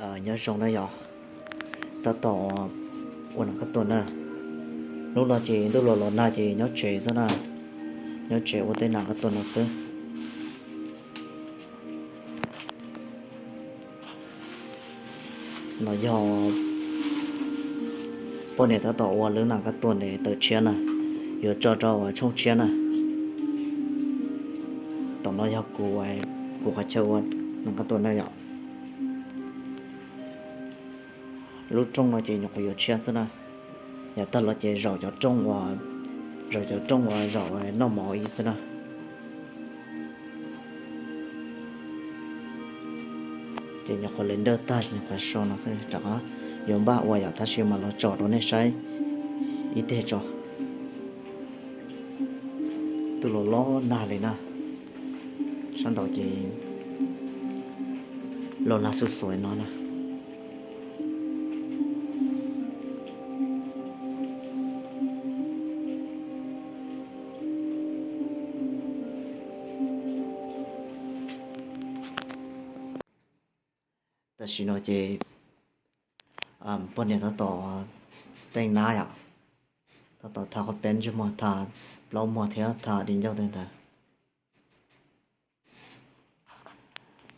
Nyob zoo na yom, tab tom ua nam qab tuag na. Hnub no ces ntuj los los nag ces nyob tsev xwb na, nyob tsev ua tej nam qab tuag no xwb. No yog poj niam tab tom ua lub nam qab tuag ntawm tawm tshiab na, yuav tso rau tshooj tshiab na. Tom no yog kuv, kuv qhov chaw ua nam qab tuag na yom. Lub rooj no ces nyuam qhuav yuav tshiab xwb na, yav tag los ces zaum cov rooj uas, zaum cov rooj uas zaum noj mov ib xwb na. Ces nyuam qhuav le nrawj tag ces nyuam qhuav so no xwb, rov qab yuav npaj ua yom, tab sis mas los tso rau nej saib ib teg tso. Twb los los nag li na, sab nraud ces los nag xuj xuav no na. Tam sim no ces poj niam tab tom teej nab yom, tab tom tha qhov peb ntsej muag, tha plaub muag thiab tha di ncauj tej ntawd.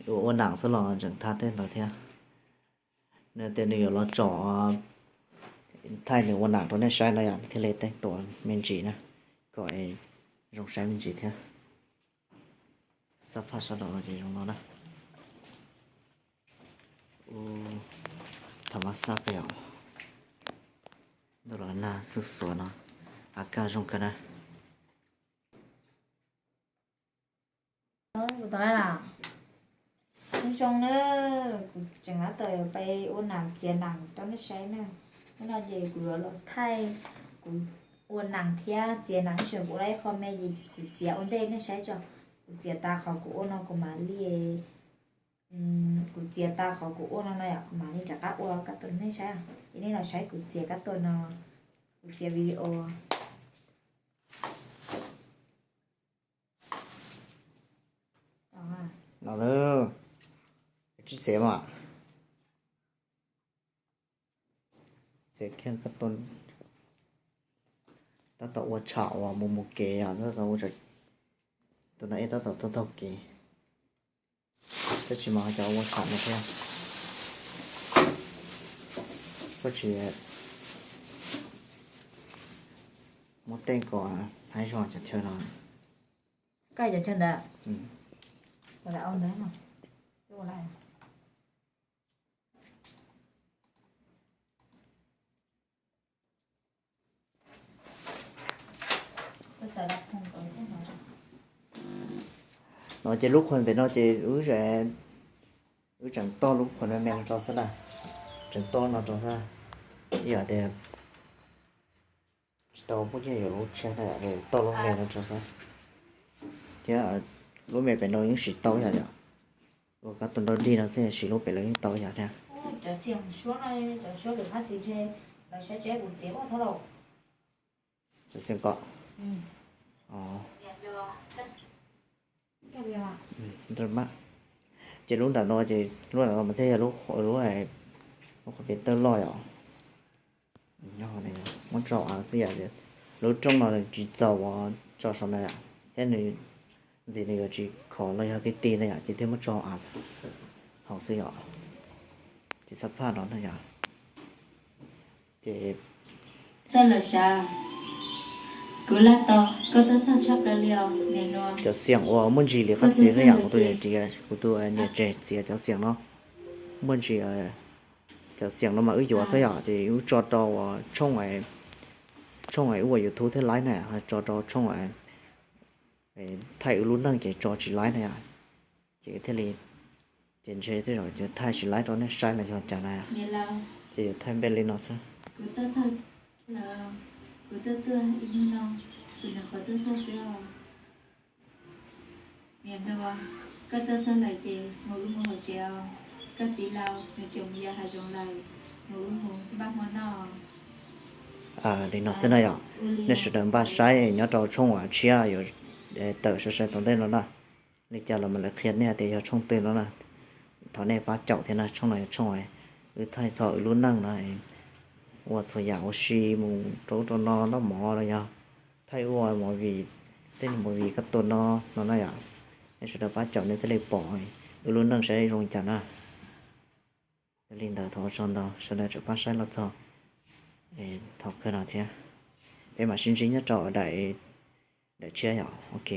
Ua ua nam xwb los tseem tha tej ntawd thiab. Nws tias nws yuav los tsom, thaij nws ua nam rau nej saib no yom, thiaj li teej tuam me ntsis na, kom zoo saib me ntsis thiab. Xab phaj sab nraud no ces zoo no na. Ua thaum mab xab pes os, ntuj los nag xuj xuav no, a kaj zoo kawg na. Kuv tau na, zoo na, kuv tseem tab tom pais ua nam txiav nam rau nej saib na. Hnub no ces kuv yuav los thaij kuv ua nam thiab txiav nam, tab sis kuv ua ib qho me es kuv txiav ua ntej nej saib tso. Kuv txiav tas qhov kuv ua no kuv mam li, kuv txiav tas qhov kuv ua no no yom, kuv mam li rov qab ua kab tuas nej saib. Ces nej los saib kuv txiav kab tuas no, kuv txiav video. No, tsis txiav mas, txiav kiag kab tuas. Tab tom ua tsham uas mus mus kev yom, tab tom ua, tus no ib tab tom taug taug kev. Tab sis mas cov ua tsham no thiab, koj tsis muab tej kom haib zog cov chaw no. Kaj cov chaw ntawd, ntawd. No ces lub qhuas pem no ces wb, wb tseem toj lub qhuas me me no rau xwb na, tseem toj no rau xwb. Ib yam tias tsis tau muaj nyiaj yuav lub tshiab, toj lub me no rau xwb. Thiab lub me pem no yeej siv tau ib yam yom, ua kab tuas nrog dig no xwb, siv lub pem lawv yeej tau ib yam thiab. Cov xiam kom, ces lub nram no ces lub nram no mas thiaj yog lub, lub qhov pem tawj loj yom. Muab tso av xwb yom, lub rooj no nws tsis txaus uas tso saum no yom, thiab nws ntxim nws yuav tsis khov los yog ti ti no yom, ces thiaj muab tso av hauv xwb yom. Ces xab phaj no na yom, ces tau lawm sav, kuv laj tau, koj tuaj txog tshaj plaws li os niam hluas. Cov xiam uas muaj ntsis li qab xis xwb yom, kuv tus niam tsev txiav cov xiam no, muaj ntsis, cov xiam no mas wb yuav xwb yom, ces wb tso rau uas tshooj, tshooj wb ua YouTube thiab laib na, tso rau tshooj thaij wb lub neej ces tso tsis laib na yom, ces thiaj li, ces ntshe tej zaum ces thaij tsis laib rau nej saib los yog cas na, ces yuav thaij npe li no xwb. Niam hluas, koj tuaj txog lawm ces mus wb mus hauv tsev os. Koj txiv laus nws tseem mus yos hav zoov lawm, mus wb mus npaj hmo noj. Li no xwb na yom, nej sawv daws npaj saib nyob rau tshooj uas tshiab yuav tawm sai sai tom ntej no na. Li cas los mas lawv qhia nej tias yog tshooj twg no na. thov nej pab caum thiab na. Tshooj no yog tshooj wb thaij txog wb lub neej no, ua txhua yam ua si mus rau ub rau no, noj mov los yog thaij ua movie, tej movie kab tua no no na yom. Nej sawv daws pab caum nej thiaj li pom wb lub neej saib zoo cas na. Yog li ntawd thov ua tsaug ntau sawv daws tseem pab saib los txog thaum kawg no thiab. Peb mam sib ntsib nyob rau daim, daim tshiab yom. Ok.